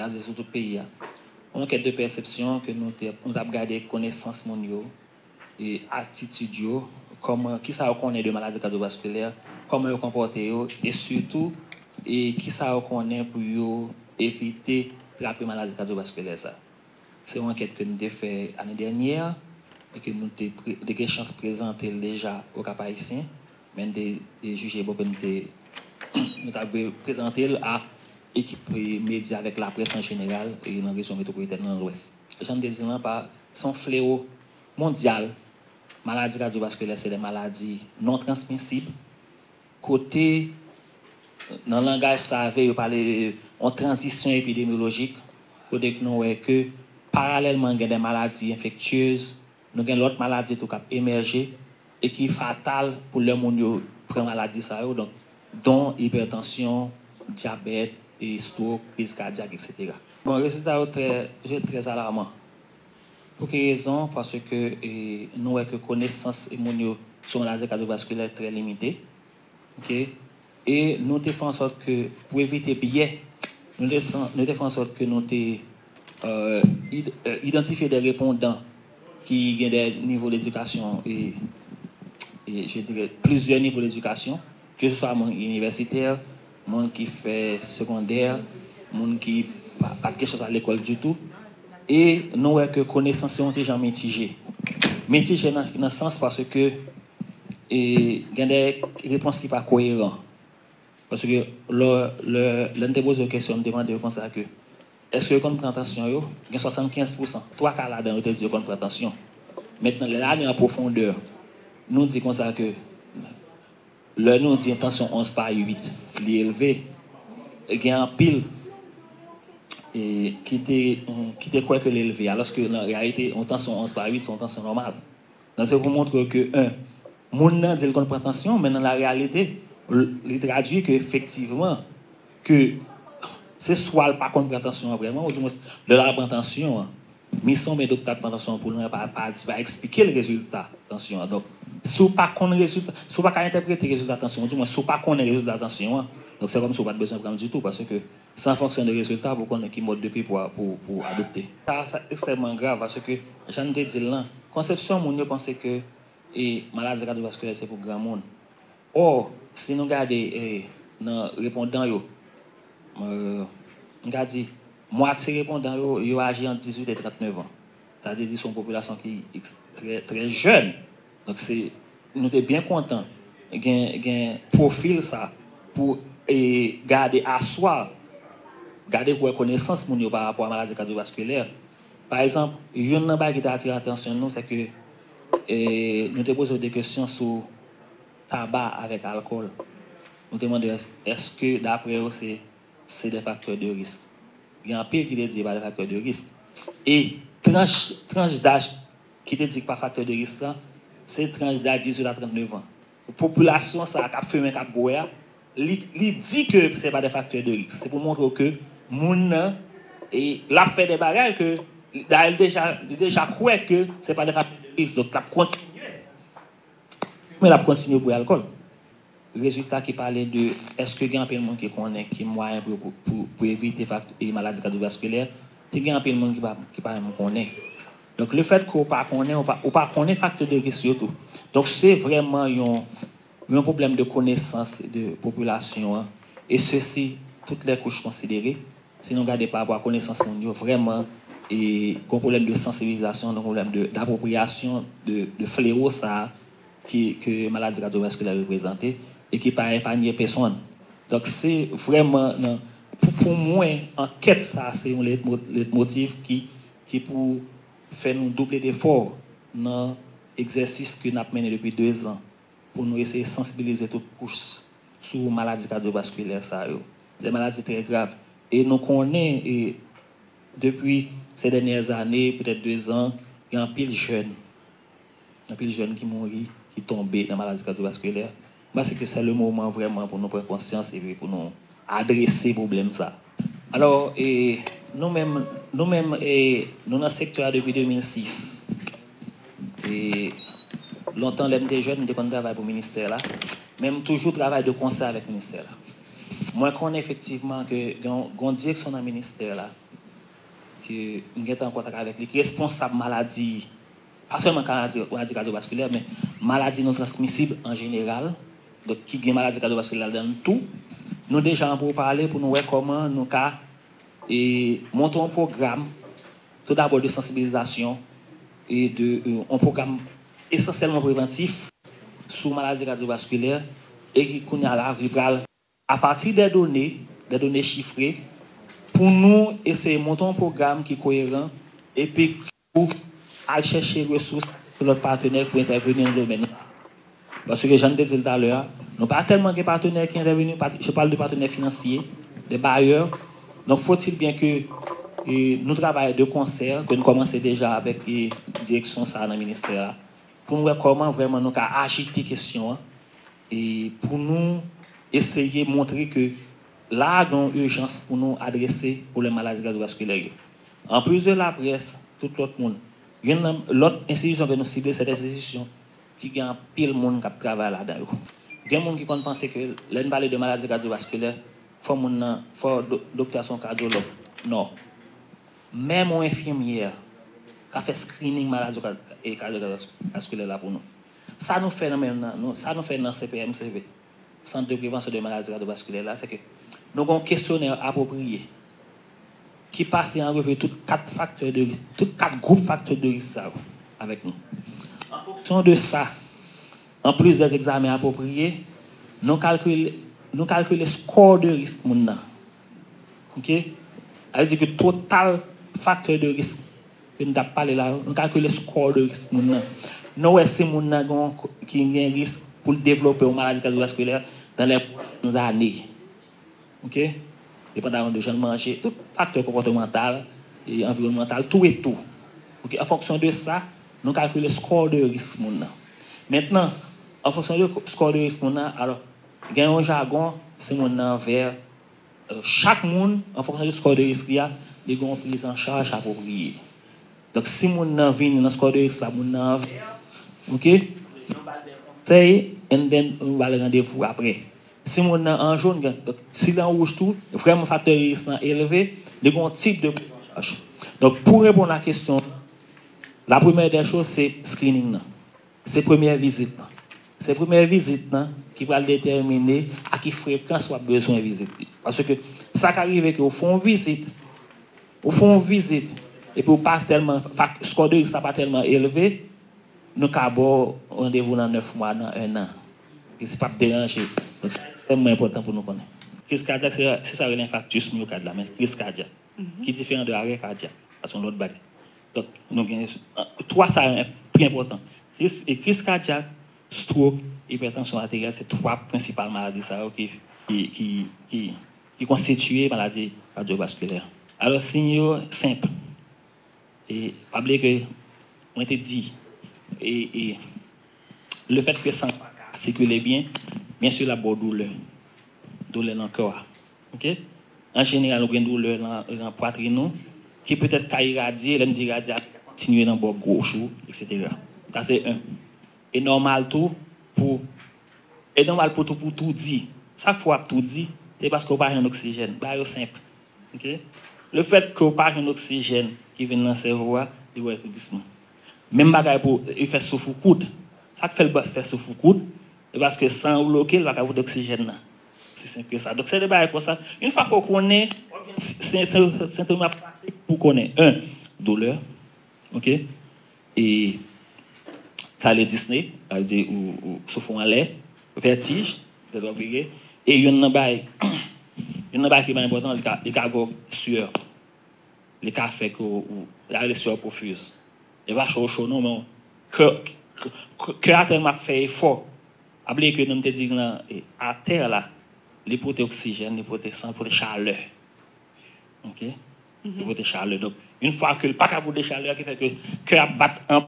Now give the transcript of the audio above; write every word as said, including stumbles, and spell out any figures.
baze sou tout peyi a. Yon ankèt de pèsepsyon ke nou te, nou t ap gade konesans moun yo, e atitid yo, kòman, kisa yo konnen de maladi kadyovaskilè, kòman yo konpòte yo, e sitou, e kisa yo konnen pou yo evite trape maladi kadyovaskilè sa. Se yon ankèt ke nou te fè ane dènyè e ke nou te, pre- te gen chans prezante l deja Okap Ayisyen, men n te, te jije bon ke nou te nou t ap prezante l a ekip, e, medya avèk laprès an jeneral, e, nan rejyon metwopolitèn nan Lwès. Jan m te di l lan, pa, se yon flewo mondyal. Maladi kadyovaskilè se de maladi non transmisib, kote, nan langaj save, yo pale de yon tranzisyon epidemyolojik, kote ke nou wè ke paralèlman gen de maladi enfektyez, nou gen lòt maladi tou k ap emèje e ki fatal pou lè moun yo pran maladi sa yo, donk, don ipètansyon, dyabèt, e, estwok, kriz kadyak, etsetera. Bon, rezilta yo trè, je, trè alaman. Pou ki rezon? Paske, e, nou wè ke konesans moun yo sou maladi kadyovaskilè trè limite. Oke? E nou te fè an sòt ke, pou evite byè, nou te, nou te fè an sòt ke nou te, e, id- e, idantifye de repondan ki gen de nivo ledikasyon, e, e, je dirais, plizyè nivo ledikasyon, ke se swa moun inivèsitè, moun ki fè segondè, moun ki pa, pa t gen chans al lekòl ditou. E nou wè ke konesans yo yon ti jan mitije. Mitije nan, nan sans paske, e, gen de repons ki pa koyeran. Paske lè, lè, lè n te poze yo kesyon, n te mande yo konsa ke, èske yo konn pran tansyon yo? Gen swasannkenz pousan, twa ka ladan yo te di yo konn pran tansyon. Mentnan, lè n ale an pwofondè, nou di konsa ke lè nou di yon tansyon onz pa uit, li elve, gen anpil, e, ki te, ki te kwè ke li elve, alòske nan reyalite, yon tansyon onz pa uit, se yon tansyon nòmal. Donk, se pou montre ke, en, moun nan di l konn pran tansyon, men nan la reyalite, l- li tradui ke efektivman, ke se swa l pa konn pran tansyon an vrèman, oudimwen, lè l al pran tansyon an, misyon men doktè k pran tansyon an pou l pa, pa di, pa eksplike l rezilta tansyon an. Donk, si w pa konn rezilta, si w pa ka entèprete rezilta tansyon an, oudimwen, si w pa konnen rezilta tansyon an, donk, se kòmsi w pa t bezwen pran l ditou, paske se an fonksyon de rezilta pou konnen ki mòd de vi pou, pou, pou adopte. Sa, sa ekstrèmman grav, paske, jan n te di l lan, konsepsyon moun yo panse ke, e, maladi kadyovaskilè se pou granmoun. Ò, si nou gade, e, nan repondan yo, e, m ka di, mwatye repondan yo, yo aje ant dizuit e trannèf an. Sa vle di se yon popilasyon ki eks- trè, trè jèn. Donk, se, nou te byen kontan gen, gen pwofil sa pou, e, gade aswa, gade pou wè konesans moun yo pa rapò a maladi kadyovaskilè. Pa egzanp, youn nan bagay ki te atire atansyon nou, se ke, e, nou te poze yo de kesyon sou taba avèk alkòl. Nou te mande yo, èske, daprè yo, se, se de faktè de risk? Gen anpil ki te di e pa de faktè de risk. E tranch, tranch daj ki te di k pa faktè de risk lan, se tranch daj dizuit a trannèf an. Popilasyon sa a k ap fimen, k ap bwè a, li, li di ke se pa de faktè de risk. Se pou montre w ke moun nan, e, l ap fè de bagay ke, dayè, li deja, li deja kwè ke se pa de faktè de risk. Donk, l ap kontinye. Men l ap kontinye bwè alkòl. Rezilta ki pale de èske gen anpil moun ki konnen ki mwayen pou, pou, pou, pou evite fak- e maladi kadyovaskilè, te gen anpil moun ki pa, ki pa menm konnen. Donk, lefètke w pa konnen, w pa, w pa konnen faktè de risk yo tou. Donk, se vrèman yon, yon pwoblèm de konesans de popilasyon an, e sesi, toutes les couches considérées. Si nou gade pa rapò a konesans moun yo, vrèman, e, gon pwoblèm de sansibilizasyon, gon pwoblèm de, dapwopriyasyon de, de flewo sa a ki, ke maladi kadyovaskilè reprezante e ki pa epanye pèsonn. Donk, se vrèman nan, pou, pou mwen, ankèt sa a se yon letmo- letmotiv ki, ki pou fè nou double defò nan egzèsis ke n ap mennen depi de zan pou nou eseye sansibilize tout kouch sou maladi kadyovaskilè sa yo. Se de maladi trè grav. E nou konnen, e, depi se dènyè zane, petèt de zan, gen anpil jèn, anpil jèn ki mouri, ki tonbe nan maladi kadyovaskilè. M panse ke se le moman vrèman pou nou pran konsyans epi pou nou adrese pwoblèm sa. Alò, e, nou menm, nou menm, e, nou nan sektè a depi de mil sis. E, lontan, lè m te jèn, m te konn travay pou ministè la, men m toujou travay de konsè avèk ministè la. Mwen konnen efektivman ke gen, gen yon direksyon nan ministè la ke m gentan an kontak avèk li, ki responsab maladi, pa sèlman maladi, maladi kadyovaskilè, men maladi non transmisib an jeneral, donk ki gen maladi kadyovaskilè ladan l tou. Nou deja an poupale pou nou wè kòman nou ka e, monte yon pwogram, tou dabò de sansibilizasyon e de, e, yon pwogram esansyèlman prevantif sou maladi kadyovaskilè e ki kounye a la, li pral, apati de done, de done chifre, pou nou eseye monte yon pwogram ki koyeran epi pou al chèche resous, lòt patnè pou entèveni nan domèn nan. Paske, jan m te di l talè a, nou pa tèlman gen patnè ki entèveni, pa- je parle de patnè finansye, de bayè. Donk, faut-il bien que e, nou travay de konsè, ke nou kòmanse deja avèk e, direksyon sa a nan ministè a, pou nou wè kòman vrèman nou ka ajite kesyon an, e pou nou eseye montre ke la a gen yon ijans pou nou adrese pwoblèm maladi kadyovaskilè yo. Anplis de laprès, tout lòt moun, youn nan lòt enstitisyon ke nou sible, se de enstitisyon ki gen anpil moun k ap travay ladan yo. Gen moun ki konn panse ke lè n pale de maladi kadyovaskilè, fò moun nan, fò do- doktè a se yon kadyològ. Non. Menm yon enfimyè ka fè screening maladi ka- e kadyovaskilè la pou nou. Sa nou fè nan menm nan, nou, sa nou fè nan C P M C V, Centre de Prévention de Maladies Cardiovasculaires la, se ke nou gen yon kesyonè apwopriye ki pase an revi tout kat faktè de risk, tout kat gwoup faktè de risk sa yo avèk nou. An fonksyon de sa, anplis de egzamen apwopriye, nou kalkile, nou kalkile score de risk moun nan. Ok? Sa vle di ke total faktè de risk ke nou t ap pale la, nou kalkile score de risk moun nan. Nou wè si moun nan gen, ki gen risk pou l devlope yon maladi kadyovaskilè dans les prochaines années. Ok? Depandaman de jan l manje, tout faktè konpòtmantal e anviwònmantal, tou e tou. Ok? An fonksyon de sa, nou kalkile score de risk moun nan. Mentnan, an fonksyon de score de risk moun nan, alò, gen yon jagon, si moun nan vè, chak moun, an fonksyon de score de risk li a, li gen yon priz an chaj apwopriye. Donk, si moun nan vini nan score de risk la, moun nan an vè, ok, nou ba l de konsèy, and then nou ba l randevou apre. Si moun nan an jòn, gen- donk, si l an wouj tou, vrèman faktè de risk lan elve, li gen yon tip de priz an chaj. Donk, pou reponn a kesyon, la première des choses, se screening nan. Se premyè vizit lan. Se premyè vizit lan ki pral detèmine a ki frekans w ap bezwen vizit li. Paske sa ka rive ke w fè yon vizit, ou fè yon vizit, epi w pa tèlman, fak- score de risk la pa tèlman elve, nou ka ba w randevou nan nèf mwa, nan en an. E se p ap deranje. Donk, sa ekstrèmman enpòtan pou nou konnen. Kriz kadyak, se, se sa yo rele enfaktis myokad la, men kriz kadyak, ki diferan de arè kadyak. Sa se yon lòt bagay. Donk, nou gen, twa sa yo pi enpòtan. Kriz, e kriz kadyak, stroke, ipètansyon ateryèl, se twa prensipal maladi sa yo ki, ki, ki, ki, ki konstitiye maladi kadyovaskilè. Alò, siy yo senp. E pa bliye ke mwen te di, e, e lefèt ke san pa ka sikile byen, byen si l ap ba w doulè. Doulè nan kò a. Ok? An jeneral, nou gen doulè nan, nan pwatrin nou, ki petèt ka iradye, lè m di iradye, ap kontinye nan bò goch ou, etsetera. Sa se en. E nòmal tou pou, e nòmal pou tou, pou toudi. Sa k fè w ap toudi, se paske w pa jwenn oksijèn. Bagay yo senp. Ok? Lefèt ke w pa jwenn oksijèn ki vin nan sèvo a, li ba w etoudisman. Menm bagay pou efè souf ou kout. Sa k fè l ba- fè souf ou kout, se paske san an bloke, l pa ka pote oksijèn nan. Si senp ke sa. Donk, se de bagay konsa. Yon fwa ke w konnen, se, se, se, sentòm ap pase pou konnen. En, doulè. Ok? E sa le disne, sa vle di ou, ou souf ou anlè, vètij, tèt w ap vire. E youn nan bagay, youn nan bagay ki pa enpòtan, li ka, li ka ba w siyè. Li ka fè ke w, ou, li rele siyè pwofiz. E pa cho w cho non, men kè, kè, kè a tèlman ap fè efò. Pa bliye ke nou te di nan, e, atè la, li pote oksijèn, li pote san, li pote chalè. Ok? Li pote chalè. Donk, yon fwa ke l pa ka pote chalè a, ki fè ke kè ap bat an